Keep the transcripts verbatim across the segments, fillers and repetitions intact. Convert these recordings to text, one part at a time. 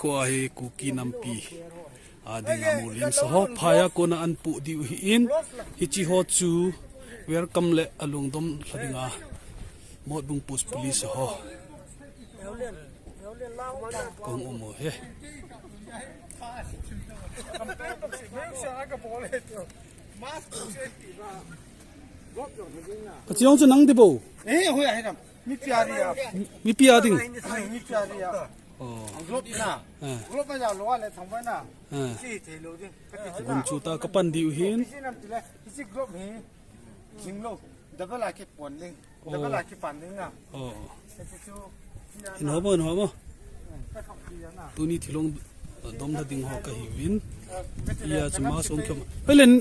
Kua hi Kuki nampi a dinga mulim sa ho, phai a kona an pu diu hi in, hichi ho chu welcome le alungdam lha dinga Motbung Post Police ho. Kong umo he. Ka chiong chu nang di bo. Eh, hoi, ah, hinam. Mi pia dia. Mi pia ding. Ai, mi pia dia. Oh. Ang glove na. Ah. Glove na lo le thang ba na. Ah. Si thei lo ding. Ka ti chu. Gun chu ta ka pan diu hin. Si nam ti le. Si glove hi. Jing lo. Double a ki pon ding. Oh. Double a ki pan ding na. Oh. Ka ti chu. In ho mo, in ho mo. Ka thong ki na. Tuni thilong dom lha ding ho ka hi vin. Ka ti le, ia chu ma song khem. Helen.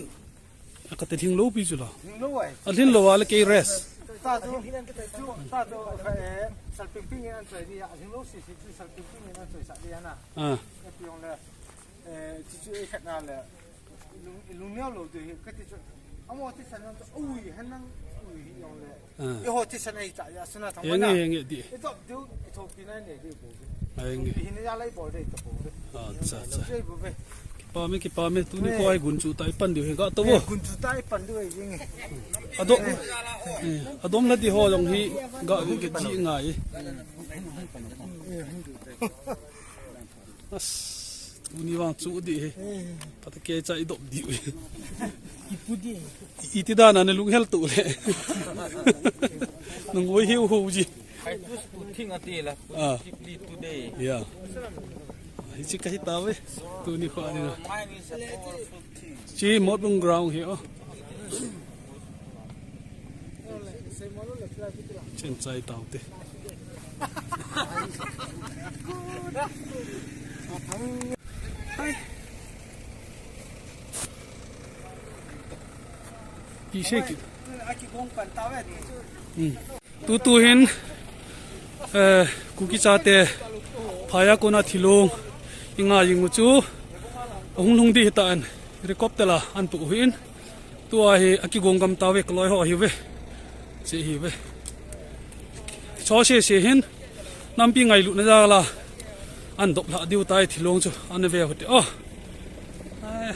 A ka te lhing lo pi chu la. Lhing lo ai. A lhin lo a le kei rest. Ta tu, tu, ta tu, eh, salping ping in an choi dia. Lhing lo si si chu salping ping in an choi sa dia na. Ah. Ka ti jong le, eh, ti chu e khat na le. Lung, lung neo lo tu hi, ka ti chu. Amo ti san nang chu, ui, han nang, ui, hi jong le. Ah. I ho ti san ai ta ya, suna thang. Eng ba na. Eng di. I top diu, i top pi na ne diu bo. Eng. Pi hin ya lai bol de to bo. Acha, acha. Kipa me, kipa me, tuni ko ai gun chu tai pan diu he ga to bo. Gun chu tai pan diu ai jing. Adom, eh, adom la di ho jong hi ga ki ji ngai. As, tuni vang chu di he. Pata ke cha i dop diu he. Iti dan a na lunghel tu le. Nang oi hiu hu ji. I push to think ati la. Ah. Keep it today. Yeah. Hichi ka hi ta ve. Tuni kho ani na. Mine is a powerful thing. Chi Motbung ground hi o. Chen chai tau te. Hai. Ki se ki. Hmm. Tutu hin, eh, Kuki chate phai a kona thilong i ngai jing u chu ahung lhung di hi ta an helicopter a an pu hin. Tua hi a kigong gam ta ve ka loi ho hi ve. Che hi ve. Cho se se hin nampi ngailutna jal a an dop lha diu tai thilong chu an ve ho te. Oh. Ai.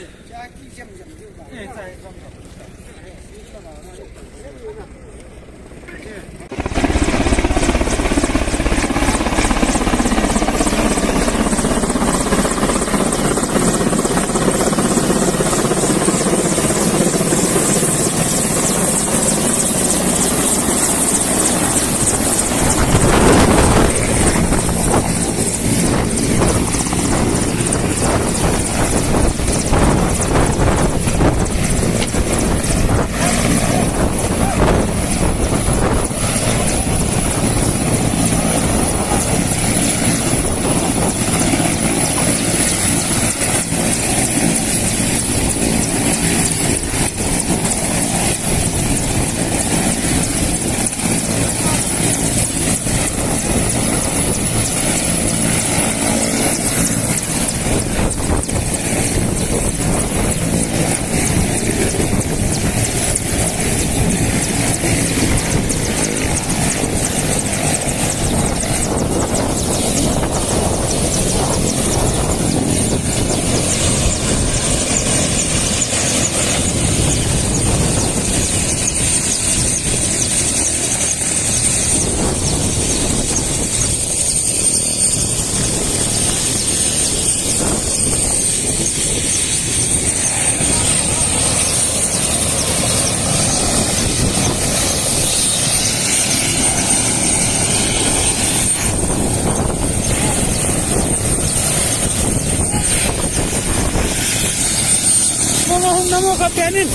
Mama hum namo ka pianin.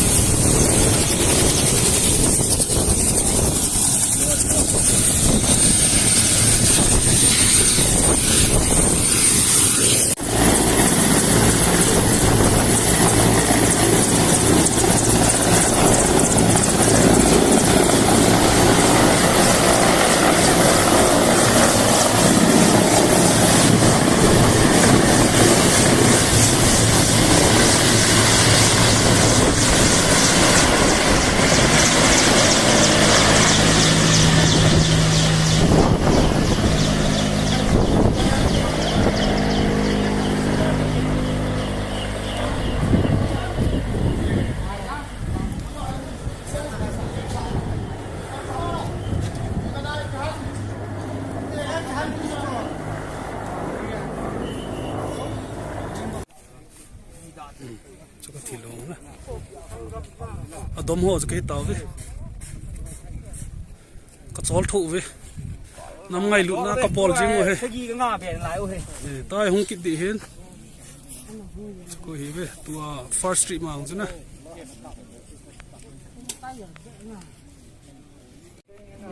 Adom ho chu kahi tauve. Kachol thou ve. Nam ngailutna kabol jing u hi. Sagi ka nga ben lai u hi. Eh, tai hung kit ding hin. Chu ko hi ve. Tua first trip ma hung chu na.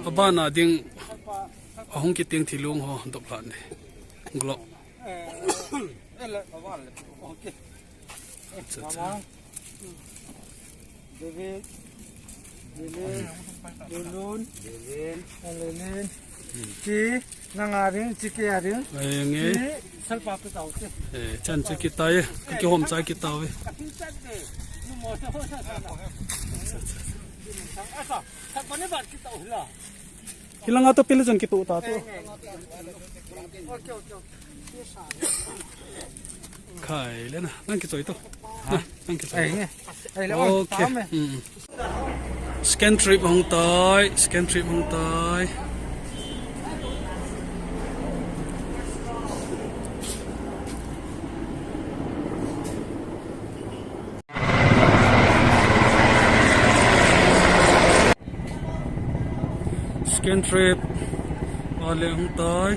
Abana ding ahung kit teng thilung ho dop lhan ding. Glock. Acha, acha. David, Lilin, Lulun, Lilin, Lilin. Chi, nang a ding, chi kei a ding. Ai, nge. Chi, salpa pe tau te. Eh, chan chi kit tai, ka kihom chai kit tau ve. Ka tin chan te. Nu mo sa ho sa sa na. Acha, acha. Asa, salpa ne bat kit tau la. Hilanga to pili jon kitu ta to. Khai le na, nang kichoi to. Na, nang kichoi. Ai, ai, le, okay. Tame. Mm. Second trip hung tai, second trip hung tai. Second trip, ale hung tai.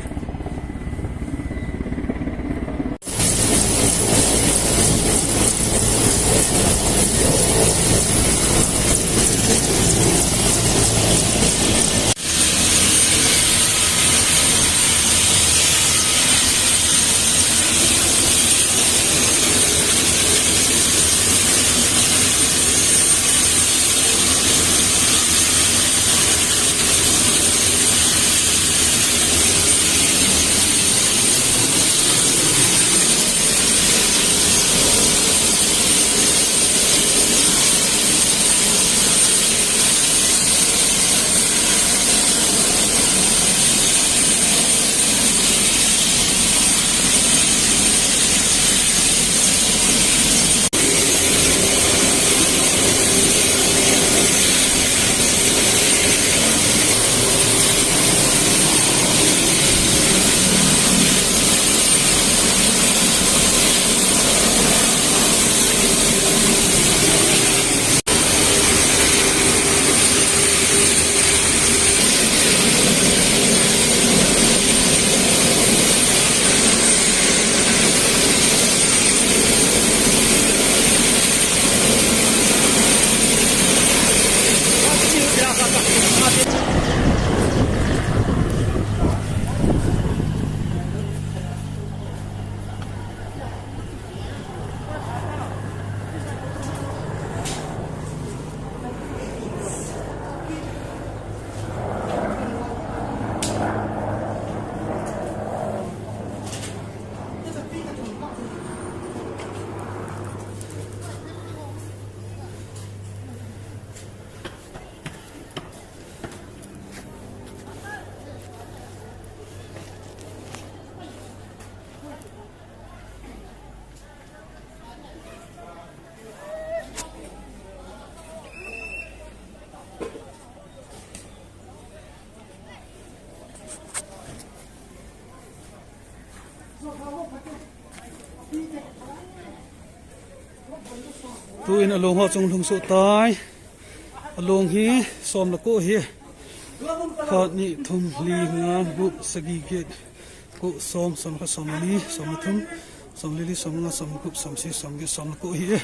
Tuin along ho chung lhung soh tai. Along hi som le ko hi. Khat, ni, thum, li, nga, gup, sagi, get, ko, som, som le khat, som le ni, som le thum, som le li, som le nga, som le gup, som le sagi, som le get, som le ko hi.